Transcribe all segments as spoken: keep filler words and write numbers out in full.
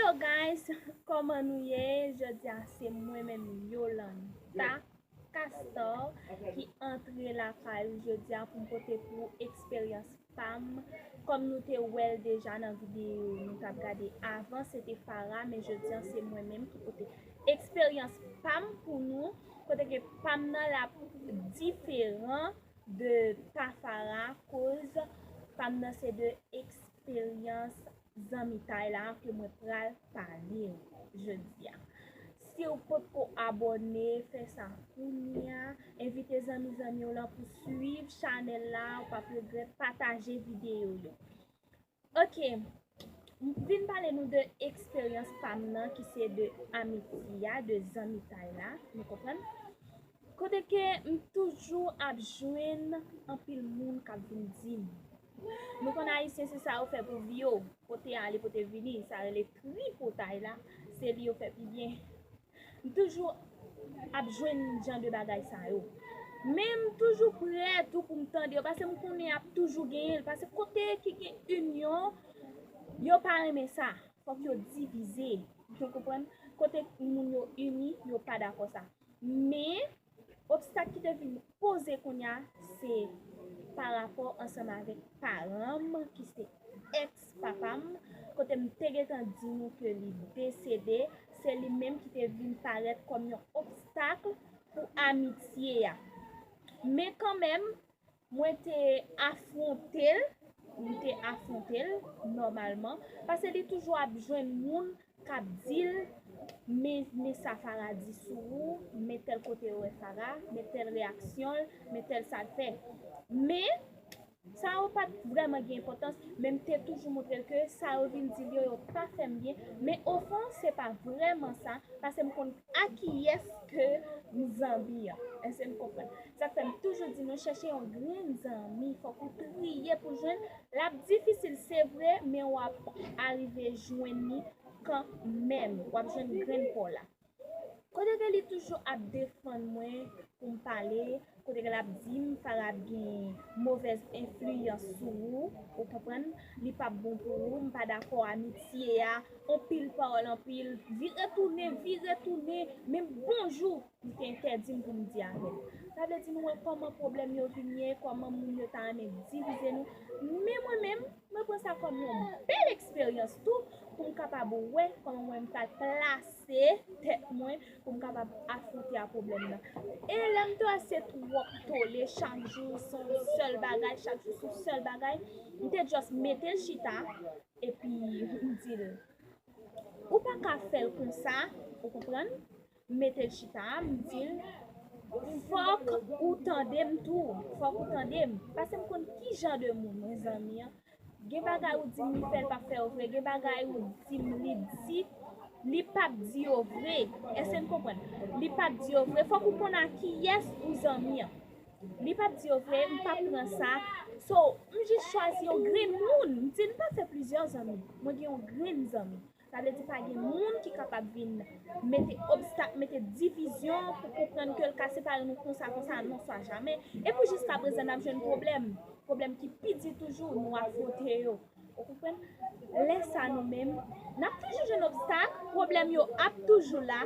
Hello guys, kòman nou ye? Jodi a se mwen menm Yolanda Castor ki antre lakay ou jodi a pou m pote pou ou eksperyans pa m. Kòm nou te wè l deja nan videyo nou t ap gade avan, se te Farah, men jodi a se mwen menm ki pote eksperyans pa m pou nou, kote ke pa m nan l ap diferan de pa Farah, koz pa m nan se de eksperyans zanmitay la ke mwen pral pale w jodi a. Si w potko abòne, fè sa kounye a. Envite zanmi zanmi w lan pou swiv chanèl la, ou p ap regrèt, pataje videyo yo. Ok, m vin pale nou de eksperyans pa m nan ki se de amitye a, de zanmitay la, nou konprann? Kote ke m toujou ap jwenn anpil moun k ap vin di m, nou konn Ayisyen se sa yo fè pou vi yo, pote ale, pote vini, sa rele tripotay la, se li yo fè pi byen. M toujou ap jwenn jan de bagay sa yo. Men m toujou prè tou pou m tande yo, paske m konnen y ap toujou genyen l. Paske kote ki gen inyon, yo pa renmen sa. Fòk yo divize. Ou konprann? Kote moun yo ini, yo pa dakò sa. Men, obstak ki te vin poze kounye a, se pa rapò ansanm avèk paran m, ki se èks papa m, kote m te gentan di nou ke li desede, se li menm ki te vin parèt kòm yon obstak pou amitye a. Men kanmenm, mwen te afwonte l, m te afwonte l nòmalman, paske li toujou ap jwenn moun k ap di l, men, men sa Farah di sou ou, men tèl kote yo wè Farah, men tèl reyaksyon l, men tèl sa l fè. Men, sa yo pa t vrèman gen enpòtans, men m te toujou montre l ke sa yo vin di l yo, yo pa fè m byen, men ofon, se pa vrèman sa, paske m konn a kiyès ke m zanmi an. Èske n konprann? Sa k fè m toujou di nou chèche yon grenn zanmi, fòk ou triye pou jwenn. L ap difisil, se vre, men w ap arive jwenn li kanmenm. W ap jwenn grenn pa w la. Kote ke li toujou ap defann mwen pou m pale, kote ke l ap di m Farah ap gen movèz enfliyans sou ou, ou konprann, li p ap bon pou ou, m pa dakò amitye a, anpil pawòl, anpil vire tounen, vire tounen, menm bonjou, li te entèdi m pou m di avè l. Sa vle di nou wè kòman pwoblèm yo vin ye, kòman moun yo ta renmen divize nou. Men mwen menm, mwen pran sa kòm yon bèl eksperyans tou pou m kapab wè kòman mwen m pral plase tèt mwen pou m kapab afwonte a pwoblèm nan. E lè m te wè se twòp tole, chak jou se yon sèl bagay, chak jou se yon sèl bagay, m te just mete l chita, epi m di l, ou pa ka fè l konsa, ou konprann? M mete l chita, m di l, fòk ou tande m tou, fòk ou tande m. Paske m konn ki jan de moun mwen zanmi an. Gen bagay ou di m li fè, l p ap fè yo vre. Gen bagay ou di m li di, li p ap di yo vre. Èske n konprann? Li p ap di yo vre. Fòk ou konn a kiyès ou zanmi an. Li p ap di yo vre, m p ap pran sa. So, m jis chwazi yon grenn moun. M di l m pa fè plizyè zanmi. Mwen gen yon grenn zanmi. Sa vle di pa gen moun ki kapab vin mete obstak, mete divizyon pou konprann ke l ka separe nou konsa, konsa, non, swa jamè. E pou jiska prezan n ap jwenn pwoblèm. Pwoblèm ki pi di toujou, nou afwonte yo. Ou konprann? Lè sa nou menm, n ap toujou jwenn obstak, pwoblèm yo ap toujou la,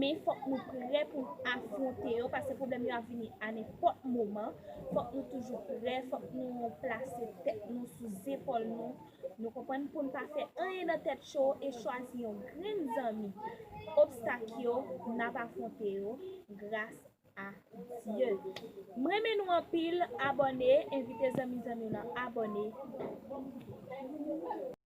men fòk nou prè pou n afwonte yo, paske pwoblèm yo ap vini a nenpòt moman. Fòk nou toujou prè, fòk nou plase tèt nou sou zepòl nou. Nou konprann? Pou n pa fè anyen nan tèt cho e chwazi yon grenn zanmi. Obstak yo, n ap afwonte yo gras a Dye. M renmen nou anpil, abòne, envite zanmi zanmi w lan abòne.